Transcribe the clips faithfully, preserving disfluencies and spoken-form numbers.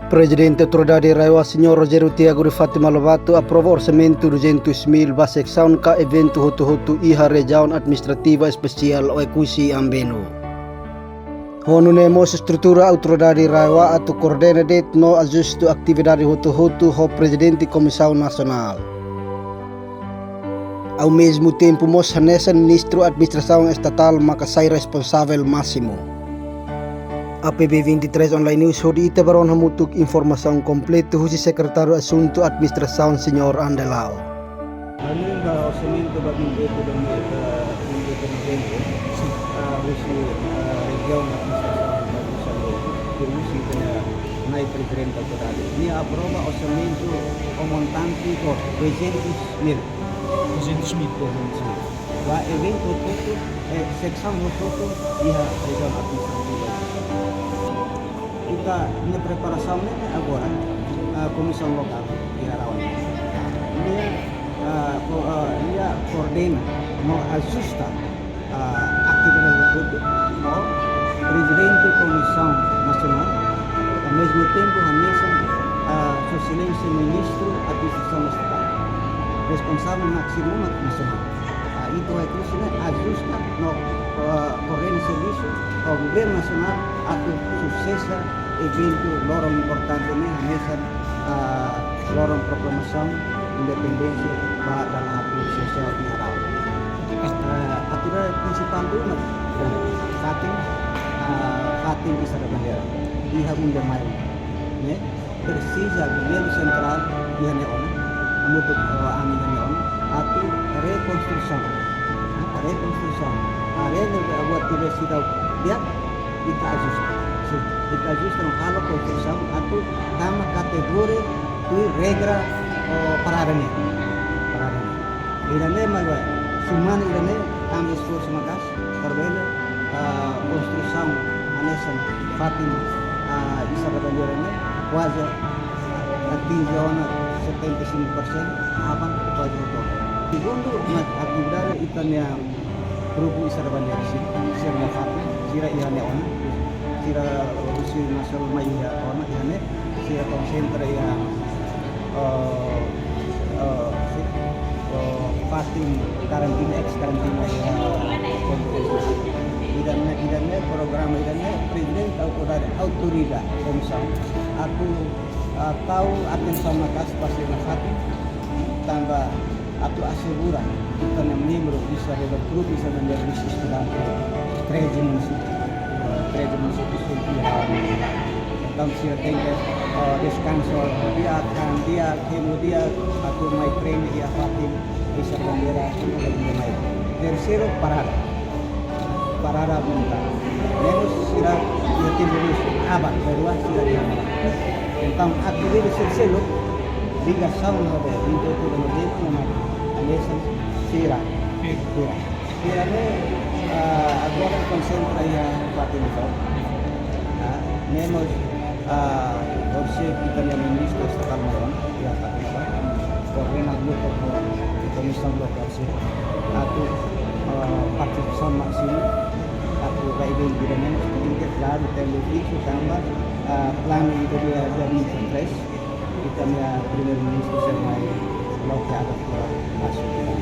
Prezidente Autoridade RAEOA, Señór Rogério Tiago de Fátima Lobato, aprova orsamentu duzentus mil ba seksaun ka eventu hotu-hotu iha Rejiaun Administrativa Espesiál Oekusi Ambenu. Ho nune'e mós estrutura Autoridade RAEOA atu koordena de'it no ajusta atividade hotu-hotu ho Prezidente Komisaun Nasionál. Ao mesmo tempo, mós hanesan Ministru Administrasaun Estatál maka sai responsavel másimu. A P B vinte e três Online News, hodi ita-boot rona hamutuk informasaun kompletu husi Sekretáriu Asuntu Administrasaun, Señór Andelao. Anu ba orsamentu ba vinte e oito de, eh, vinte e oito de novembro, ah, husi, ah, Rejiaun Administrasaun Oekusi Ambenu, ke husi ita-nia Nai Prezidente Autoridade. Nia aprova orsamentu ho montante ho duzentus mil. Duzentus mil. Duzentus mil. Ba eventu hotu-hotu, eh, seksaun hotu-hotu iha Rejiaun Administrativa. Ita-nia preparasaun ne'e agora, ah, Komisaun Lokál iha RAEOA. Nia, ah, ko-, ah, nia koordena no ajusta, ah, atividade hotu ho Prezidente Komisaun Nasionál, ao mesmo tempo hanesan, ah, Sua Exelénsia Ministru Administrasaun Estatál, responsavel másimu nasionál. Ah, entaun Oekusi ne'e ajusta no, ah, koordena servisu ho Governu Nasionál atu suksesu eventu loron importante ne'e hanesan, ah, loron proklamasaun independénsia ba dala haat sosiál iha RAEOA. Ah, atividade prinsipál duni fatin, ah, fatin Izar da Bandeira iha Unda Mayo, ne'e presiza governu sentrál iha ne'e ona, hamutuk, eh, ami iha ne'e ona, atu rekonstrusaun. Rekonstrusaun. Haree ne'e buat ne'ebé seidauk di'ak, ita ajusta. Sin, ita ajusta no halo konstrusaun atu tama kategoria tuir regra, eh, parada ne'e. Parada ne'e. Ida-ne'e mak ba, semana ida-ne'e, ami esforsu maka'as, para bele, ah, konstrusaun hanesan fatin, ah, Izar da Bandeira ne'e, kuaze atinje ona setenta e cinco por cento, aban kuaze hotu. Segundu, mak atividade ita-nia grupu Izar da Bandeira sira, sira-nia fatin, sira iha ne'e ona, sira husi nasionál mai iha ona, iha ne'e, sira konsentra iha, eh, eh, si-, eh, fatin karantina, eis karantina iha, eh, ida-ne'e, ida-ne'e, programa ida-ne'e, Prezidente Autoridade, Autoridade Komisaun, atu, eh, tau atensaun maka'as ba sira-nia fatin, tanba atu asegura ita-nia membru Izar da Bandeira, grupu Izar da Bandeira husi estudante treze munisípiu, eh, treze munisípiu sira iha. Entaun sira tenke, eh, deskansa di'ak, kan di'ak, hemu di'ak, atu mai treinu iha fatin Izar da Bandeira, atu mai. Terseiru, parada. Parada montante. Ne'e mós sira iha tempu liu, aban, baru sira iha. Entaun, atividade sira seluk, ligasaun ho vinte e oito de novembro, ne'e mak hanesan sira. Sira. Sira ne'e, ah, agora konsentra iha fatin Difó. Ah, ne'e mós, ah, horisehik ita-nia Ministru Estatál mai ona iha fatin Difó. Koordena hamutuk ho Komisaun Lokál sira atu, eh, partisipasaun másimu atu ba eventu ida-ne'e, tenke klaru, tenke fiksu tanba, eh, planu ida dia, dia vinte e três, ita-nia Primeiru-Ministru sira mai loke abertura másimu.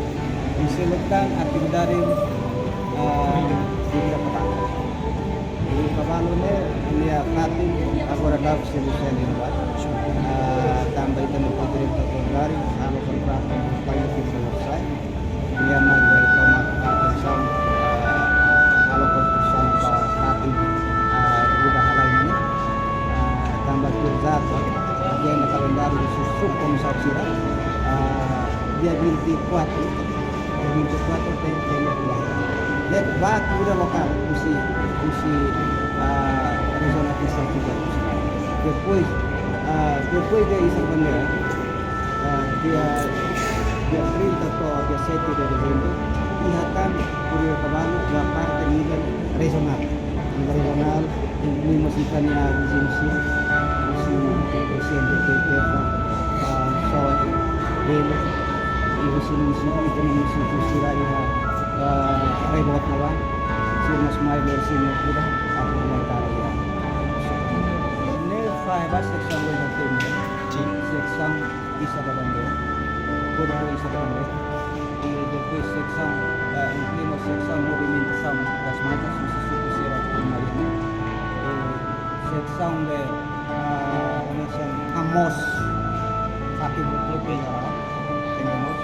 Iha seluk tan atividade, eh, Rui Kavalu. Rui Kavalu ne'e, nia fatin agora daudaun sira seluk ba. Eh, tanba ita-nia Prezidente Autoridade halo kontratu, pañu ke selesai. Nia mai toma atensaun, eh, halo konstrusaun ba fatin, eh, Rua Halai ne'e. Eh, tanba tuir jadwal, eh, agenda kalendáriu husi subkomisaun sira, eh, dia vinte e quatro, dia vinte e quatro tem, tem atividade. Ne'e ba tuir lokál, husi, husi, eh, rejiaun administrativa. Depois, eh, depois de Izar da Bandeira, ah, dia, dia trinta to'o dia sete de dezembro, iha tan Rui Kavalu ba parte nivel rejionál. Nivel rejionál, inklui mós ita-nia viziñu sira, husi, husi N T T, Tefa, ah, Soe, Belo, i husi munisípiu, ita-nia munisípiu sira iha, ah, Reboot ne'ebá, sira mós mai, sira mós kuda, atu mai tara iha. Ne'e fahe ba seksaun Seksaun Iza da Bandeira, Corpo Iza da Bandeira, i depois seksaun, eh, inklui mós seksaun Movimentasaun das Matas, husi suku sira Purumayan, i seksaun de, ah, hanesan hamoos, fatin grupu ya, tenemos,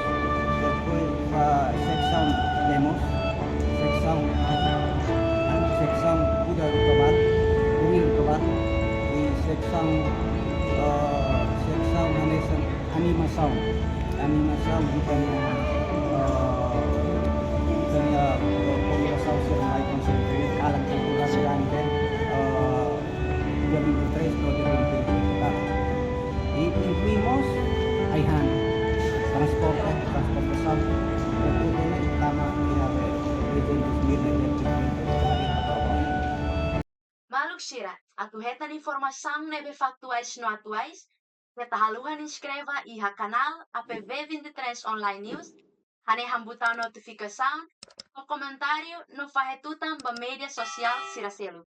depois, ah, seksaun Lemos, seksaun Ahi, ah, seksaun Buda Rukabat, Bumi Rukabat, i seksaun, eh, seksaun hanesan animasaun. Animasaun ita-nia, eh, ita-nia, eh, populasaun sira mai konsentra kalan kulturál durante, eh, dia vinte e três to'o dia vinte e quatro. I inklui mós ai-han, transporte, transportasaun, rekrutamentu tama iha be trezentos mil ne'ebé. Maluk sira, atu hetan informasaun ne'ebé faktuais no atuais, keta haluha inskreve iha kanál A P V vinte e três Online News, hanehan butaun notifikasaun, fó komentáriu no fahe tutan ba média sosiál sira seluk.